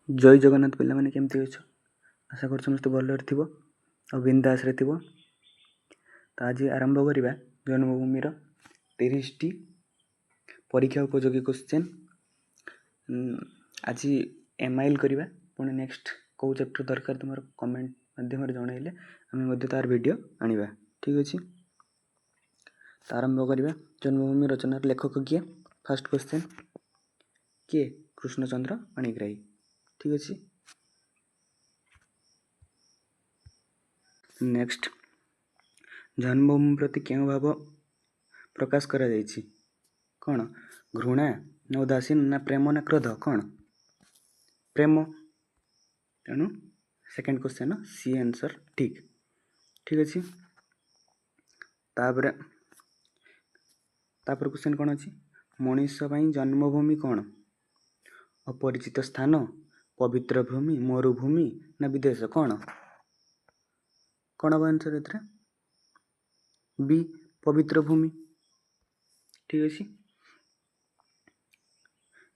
ଜୟ ଜଗନ୍ନାଥ ପିଲାମାନେ, କେମିତି ଅଛ? ଆଶା କରୁଛି ସମସ୍ତେ ଭଲରେ ଥିବ ଆଉ ବିନ୍ଦାସରେ ଥିବ। ତ ଆଜି ଆରମ୍ଭ କରିବା ଜନ୍ମଭୂମିର 30ଟି ପରୀକ୍ଷା ଉପଯୋଗୀ କ୍ୱେଶ୍ଚେନ୍। ଆଜି ଏମ୍ଆଇଏଲ୍ କରିବା, ପୁଣି ନେକ୍ସଟ କେଉଁ ଚାପ୍ଟର ଦରକାର ତୁମର କମେଣ୍ଟ ମାଧ୍ୟମରେ ଜଣାଇଲେ ଆମେ ମଧ୍ୟ ତାର ଭିଡ଼ିଓ ଆଣିବା। ଠିକ୍ ଅଛି, ତ ଆରମ୍ଭ କରିବା। ଜନ୍ମଭୂମି ରଚନାର ଲେଖକ କିଏ? ଫାର୍ଷ୍ଟ କ୍ୱେଶ୍ଚେନ୍ କିଏ? କୃଷ୍ଣଚନ୍ଦ୍ର ପାଣିଗ୍ରାହୀ। ଠିକ୍ ଅଛି, ନେକ୍ସଟ, ଜନ୍ମଭୂମି ପ୍ରତି କେଉଁ ଭାବ ପ୍ରକାଶ କରାଯାଇଛି? କ'ଣ ଘୃଣା ନା ଉଦାସୀନ ନା ପ୍ରେମ ନା କ୍ରୋଧ? କ'ଣ ପ୍ରେମ। ତେଣୁ ସେକେଣ୍ଡ କ୍ୱେଶ୍ଚନ୍ ସି ଆନ୍ସର୍ ଠିକ୍। ଠିକ୍ ଅଛି, ତାପରେ କ୍ୱେଶ୍ଚନ୍ କ'ଣ ଅଛି? ମଣିଷ ପାଇଁ ଜନ୍ମଭୂମି କ'ଣ? ଅପରିଚିତ ସ୍ଥାନ, ପବିତ୍ର ଭୂମି, ମରୁଭୂମି ନା ବିଦେଶ? କ'ଣ କ'ଣ ହେବ ଆନ୍ସର୍ ଏଥିରେ? ବି, ପବିତ୍ର ଭୂମି। ଠିକ୍ ଅଛି,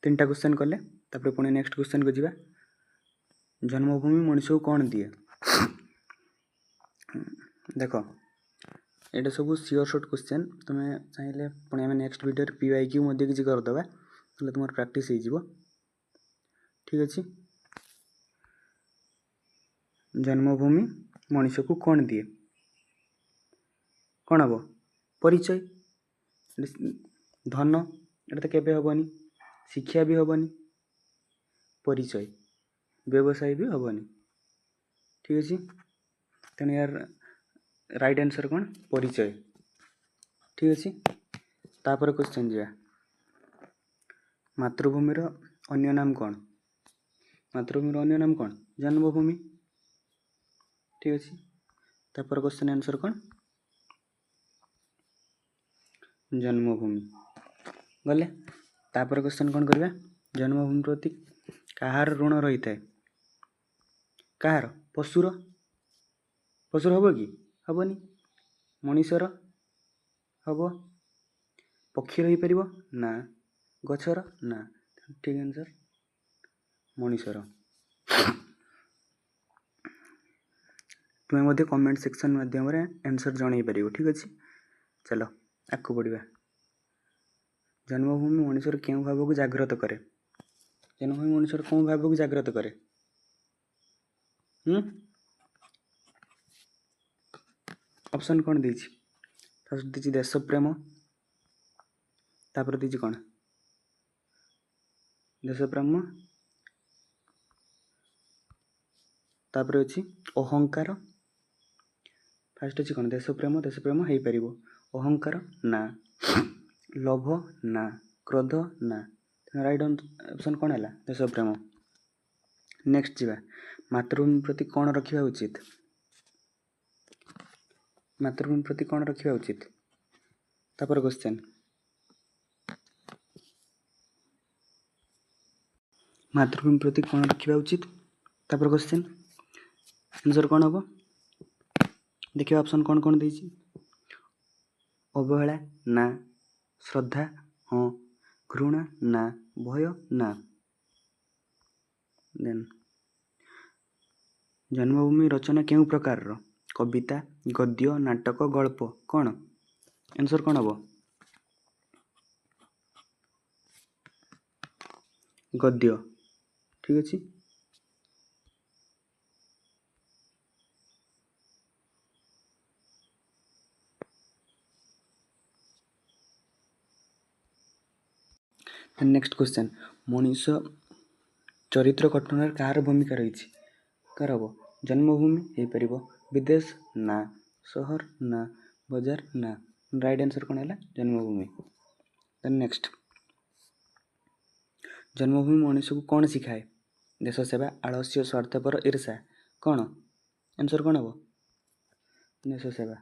ତିନିଟା କ୍ୱେଶ୍ଚନ୍ କଲେ, ତାପରେ ପୁଣି ନେକ୍ସଟ କ୍ୱେଶ୍ଚନ୍କୁ ଯିବା। ଜନ୍ମଭୂମି ମଣିଷକୁ କ'ଣ ଦିଏ? ଦେଖ, ଏଇଟା ସବୁ ସିଓର ସର୍ଟ କ୍ୱେଶ୍ଚନ୍। ତୁମେ ଚାହିଁଲେ ପୁଣି ଆମେ ନେକ୍ସଟ ଭିଡ଼ିଓରେ PYQ ମଧ୍ୟ କିଛି କରିଦେବା, ତାହେଲେ ତୁମର ପ୍ରାକ୍ଟିସ୍ ହେଇଯିବ। ଠିକ୍ ଅଛି, ଜନ୍ମଭୂମି ମଣିଷକୁ କ'ଣ ଦିଏ? କ'ଣ ହେବ? ପରିଚୟ, ଧନ, ଏଇଟା ତ କେବେ ହେବନି, ଶିକ୍ଷା ବି ହେବନି, ପରିଚୟ, ବ୍ୟବସାୟ ବି ହେବନି। ଠିକ୍ ଅଛି, ତେଣୁ ୟାର ରାଇଟ୍ ଆନ୍ସର୍ କ'ଣ? ପରିଚୟ। ଠିକ୍ ଅଛି, ତାପରେ କ୍ୱେଶ୍ଚନ୍ ଯିବା। ମାତୃଭୂମିର ଅନ୍ୟ ନାମ କ'ଣ? ମାତୃଭୂମିର ଅନ୍ୟ ନାମ କ'ଣ? ଜନ୍ମଭୂମି। ଠିକ୍ ଅଛି, ତାପରେ କ୍ୱେଶ୍ଚନ୍ ଆନ୍ସର୍ କ'ଣ? ଜନ୍ମଭୂମି। ଗଲେ ତାପରେ କ୍ୱେଶ୍ଚନ୍ କ'ଣ କରିବା? ଜନ୍ମଭୂମି ପ୍ରତି କାହାର ଋଣ ରହିଥାଏ? କାହାର? ପଶୁର। ପଶୁର ହେବ କି? ହେବନି। ମଣିଷର ହେବ। ପକ୍ଷୀର ହେଇପାରିବ ନା। ଗଛର ନା। ଠିକ୍ ଆନ୍ସର୍ ମଣିଷର। ତୁମେ ମଧ୍ୟ କମେଣ୍ଟ ସେକ୍ସନ୍ ମାଧ୍ୟମରେ ଆନ୍ସର୍ ଜଣାଇ ପାରିବ। ଠିକ୍ ଅଛି, ଚାଲ ଆଗକୁ ବଢ଼ିବା। ଜନ୍ମଭୂମି ମଣିଷର କେଉଁ ଭାବକୁ ଜାଗ୍ରତ କରେ? ଜନ୍ମଭୂମି ମଣିଷର କେଉଁ ଭାବକୁ ଜାଗ୍ରତ କରେ? ଅପସନ୍ କ'ଣ ଦେଇଛି? ଫାର୍ଷ୍ଟ ଦେଇଛି ଦେଶପ୍ରେମ, ତାପରେ ଦେଇଛି କ'ଣ? ଦେଶପ୍ରେମ, ତାପରେ ଅଛି ଅହଙ୍କାର। ଫାର୍ଷ୍ଟ ଅଛି କ'ଣ? ଦେଶପ୍ରେମ, ଦେଶପ୍ରେମ ହେଇପାରିବ। ଅହଙ୍କାର ନା, ଲୋଭ ନା, କ୍ରୋଧ ନା। ରାଇଟ୍ ଅପସନ୍ କ'ଣ ହେଲା? ଦେଶପ୍ରେମ। ନେକ୍ସଟ ଯିବା। ମାତୃଭୂମି ପ୍ରତି କ'ଣ ରଖିବା ଉଚିତ? ମାତୃଭୂମି ପ୍ରତି କ'ଣ ରଖିବା ଉଚିତ? ତାପରେ କ୍ୱେଶ୍ଚନ୍, ମାତୃଭୂମି ପ୍ରତି କ'ଣ ରଖିବା ଉଚିତ? ତାପରେ କ୍ୱେଶ୍ଚନ୍ ଆନ୍ସର୍ କ'ଣ ହେବ? ଦେଖିବା ଅପସନ୍ କ'ଣ କ'ଣ ଦେଇଛି। ଅବହେଳା ନା, ଶ୍ରଦ୍ଧା ହଁ, ଘୃଣା ନା, ଭୟ ନା। ଦେନ୍ ଜନ୍ମଭୂମି ରଚନା କେଉଁ ପ୍ରକାରର? କବିତା, ଗଦ୍ୟ, ନାଟକ, ଗଳ୍ପ? କ'ଣ ଆନ୍ସର୍ କ'ଣ ହେବ? ଗଦ୍ୟ। ଠିକ୍ ଅଛି, ନେକ୍ସଟ କ୍ୱେଶ୍ଚନ୍, ମଣିଷ ଚରିତ୍ର ଗଠନରେ କାହାର ଭୂମିକା ରହିଛି? କାହାର ହେବ? ଜନ୍ମଭୂମି ହେଇପାରିବ, ବିଦେଶ ନା, ସହର ନା, ବଜାର ନା। ରାଇଟ୍ ଆନ୍ସର୍ କ'ଣ ହେଲା? ଜନ୍ମଭୂମି। ଦେନ୍ ନେକ୍ସଟ, ଜନ୍ମଭୂମି ମଣିଷକୁ କ'ଣ ଶିଖାଏ? ଦେଶ ସେବା, ଆଳସ୍ୟ, ସ୍ୱାର୍ଥପର, ଈର୍ଷା? କ'ଣ ଆନ୍ସର୍ କ'ଣ ହେବ? ଦେଶ ସେବା।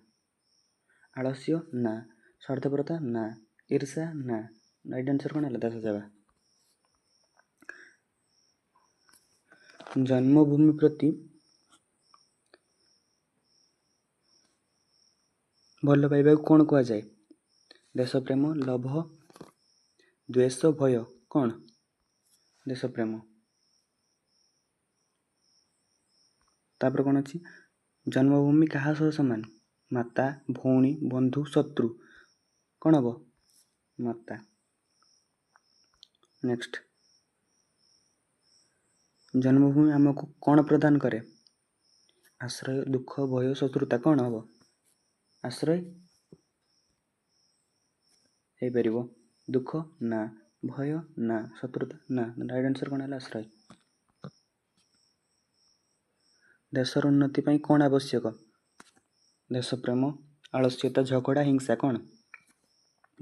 ଆଳସ୍ୟ ନା, ସ୍ୱାର୍ଥପରତା ନା, ଈର୍ଷା ନା। ରାଇଟ୍ ଆନ୍ସର୍ କ'ଣ ହେଲା? ଦେଶ ସେବା। ଜନ୍ମଭୂମି ପ୍ରତି ଭଲ ପାଇବାକୁ କ'ଣ କୁହାଯାଏ? ଦେଶପ୍ରେମ, ଲୋଭ, ଦ୍ୱେଷ, ଭୟ? କ'ଣ? ଦେଶପ୍ରେମ। ତାପରେ କ'ଣ ଅଛି? ଜନ୍ମଭୂମି କାହା ସହ ସମାନ? ମାତା, ଭଉଣୀ, ବନ୍ଧୁ, ଶତ୍ରୁ। କ'ଣ ହେବ? ମାତା। ନେକ୍ସଟ, ଜନ୍ମଭୂମି ଆମକୁ କ'ଣ ପ୍ରଦାନ କରେ? ଆଶ୍ରୟ, ଦୁଃଖ, ଭୟ, ଶତ୍ରୁତା। କ'ଣ ହେବ? ଆଶ୍ରୟ ହେଇପାରିବ। ଦୁଃଖ ନା, ଭୟ ନା, ଶତ୍ରୁତା ନା। ରାଇଟ୍ ଆନ୍ସର୍ କ'ଣ ହେଲା? ଆଶ୍ରୟ। ଦେଶର ଉନ୍ନତି ପାଇଁ କ'ଣ ଆବଶ୍ୟକ? ଦେଶପ୍ରେମ, ଆଳସ୍ୟତା, ଝଗଡ଼ା, ହିଂସା। କ'ଣ?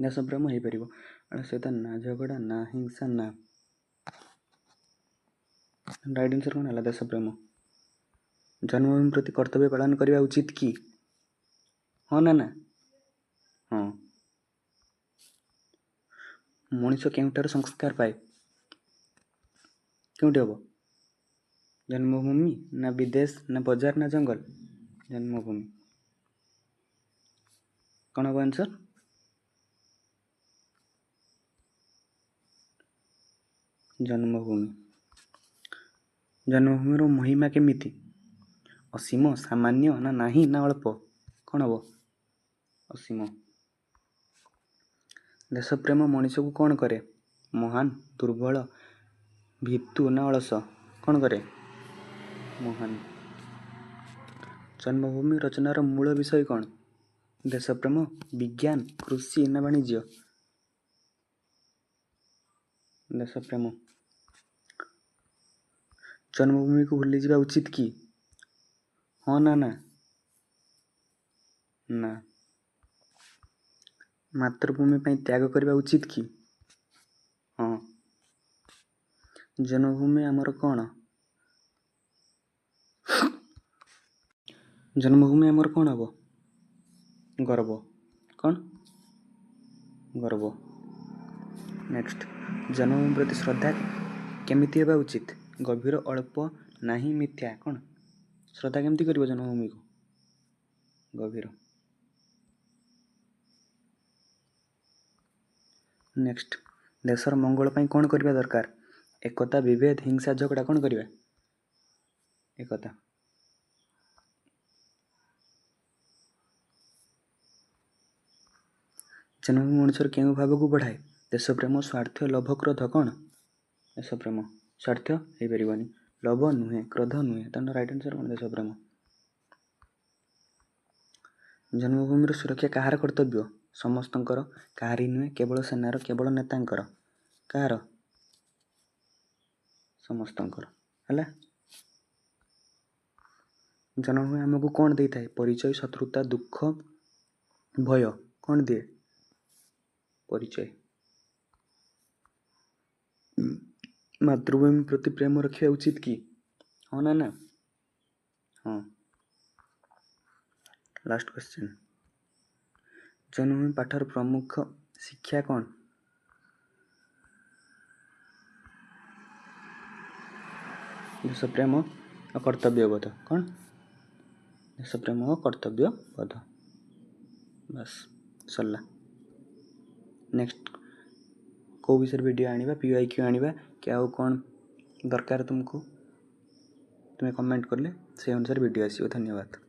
ଦେଶପ୍ରେମ ହେଇପାରିବ। ଆଳସ୍ୟତା ନା, ଝଗଡ଼ା ନା, ହିଂସା ନା। ରାଇଟ୍ ଆନ୍ସର୍ କ'ଣ ହେଲା? ଦେଶପ୍ରେମ। ଜନ୍ମଭୂମି ପ୍ରତି କର୍ତ୍ତବ୍ୟ ପାଳନ କରିବା ଉଚିତ କି? ହଁ ନା ନା? ହଁ। ମଣିଷ କେଉଁଠାରୁ ସଂସ୍କାର ପାଏ? କେଉଁଠି ହେବ? ଜନ୍ମଭୂମି ନା ବିଦେଶ ନା ବଜାର ନା ଜଙ୍ଗଲ? ଜନ୍ମଭୂମି। କ'ଣ ହେବ ଆନ୍ସର୍? ଜନ୍ମଭୂମି। ଜନ୍ମଭୂମିର ମହିମା କେମିତି? ଅସୀମ, ସାମାନ୍ୟ ନା ନାହିଁ ନା ଅଳ୍ପ? କ'ଣ ହେବ? ଅସୀମ। ଦେଶପ୍ରେମ ମଣିଷକୁ କ'ଣ କରେ? ମହାନ, ଦୁର୍ବଳ, ଭୀତୁ ନା ଅଳସ? କ'ଣ କରେ? ମହାନ। ଜନ୍ମଭୂମି ରଚନାର ମୂଳ ବିଷୟ କ'ଣ? ଦେଶପ୍ରେମ, ବିଜ୍ଞାନ, କୃଷି ନା ବାଣିଜ୍ୟ? ଦେଶପ୍ରେମ। ଜନ୍ମଭୂମିକୁ ଭୁଲିଯିବା ଉଚିତ କି? ହଁ ନା ନା? ନା। ମାତୃଭୂମି ପାଇଁ ତ୍ୟାଗ କରିବା ଉଚିତ କି? ହଁ। ଜନ୍ମଭୂମି ଆମର କ'ଣ? ଜନ୍ମଭୂମି ଆମର କ'ଣ ହେବ? ଗର୍ବ। କ'ଣ? ଗର୍ବ। ନେକ୍ସଟ, ଜନ୍ମଭୂମି ପ୍ରତି ଶ୍ରଦ୍ଧା କେମିତି ହେବା ଉଚିତ? ଗଭୀର, ଅଳ୍ପ, ନାହିଁ, ମିଥ୍ୟା। କ'ଣ? ଶ୍ରଦ୍ଧା କେମିତି କରିବ ଜନ୍ମଭୂମିକୁ? ଗଭୀର। ନେକ୍ସଟ, ଦେଶର ମଙ୍ଗଳ ପାଇଁ କ'ଣ କରିବା ଦରକାର? ଏକତା, ବିଭେଦ, ହିଂସା, ଝଗଡ଼ା। କ'ଣ କରିବା? ଏକତା। ଜନ୍ମଭୂମି ମଣିଷର କେଉଁ ଭାବକୁ ବଢ଼ାଏ? ଦେଶପ୍ରେମ, ସ୍ୱାର୍ଥ, ଲୋଭ, କ୍ରୋଧ। କ'ଣ? ଦେଶପ୍ରେମ। ସ୍ୱାର୍ଥ ହେଇପାରିବନି, ଲୋଭ ନୁହେଁ, କ୍ରୋଧ ନୁହେଁ। ତେଣୁ ରାଇଟ୍ ଆନ୍ସର୍ କ'ଣ? ଦେଶପ୍ରେମ। ଜନ୍ମଭୂମିର ସୁରକ୍ଷା କାହାର କର୍ତ୍ତବ୍ୟ? ସମସ୍ତଙ୍କର, କାହାରି ନୁହେଁ, କେବଳ ସେନାର, କେବଳ ନେତାଙ୍କର। କାହାର? ସମସ୍ତଙ୍କର। ହେଲା। ଜନ୍ମଭୂମି ଆମକୁ କ'ଣ ଦେଇଥାଏ? ପରିଚୟ, ଶତ୍ରୁତା, ଦୁଃଖ, ଭୟ। କ'ଣ ଦିଏ? ପରିଚୟ। ମାତୃଭୂମି ପ୍ରତି ପ୍ରେମ ରଖିବା ଉଚିତ କି? ହଁ ନା ନା? ହଁ। ଲାଷ୍ଟ କ୍ୱେଶ୍ଚନ୍, ଜନ୍ମଭୂମି ପାଠର ପ୍ରମୁଖ ଶିକ୍ଷା କ'ଣ? ଦେଶପ୍ରେମ ଓ କର୍ତ୍ତବ୍ୟବୋଧ। କ'ଣ? ଦେଶପ୍ରେମ ଓ କର୍ତ୍ତବ୍ୟବୋଧ। ବାସ୍, ସରିଲା। ନେକ୍ସଟ କେଉଁ ବିଷୟରେ ଭିଡ଼ିଓ ଆଣିବା? PYQ ଆଣିବା କି ଆଉ କ'ଣ ଦରକାର ତୁମକୁ? ତୁମେ କମେଣ୍ଟ କଲେ ସେଇ ଅନୁସାରେ ଭିଡ଼ିଓ ଆସିବ। ଧନ୍ୟବାଦ।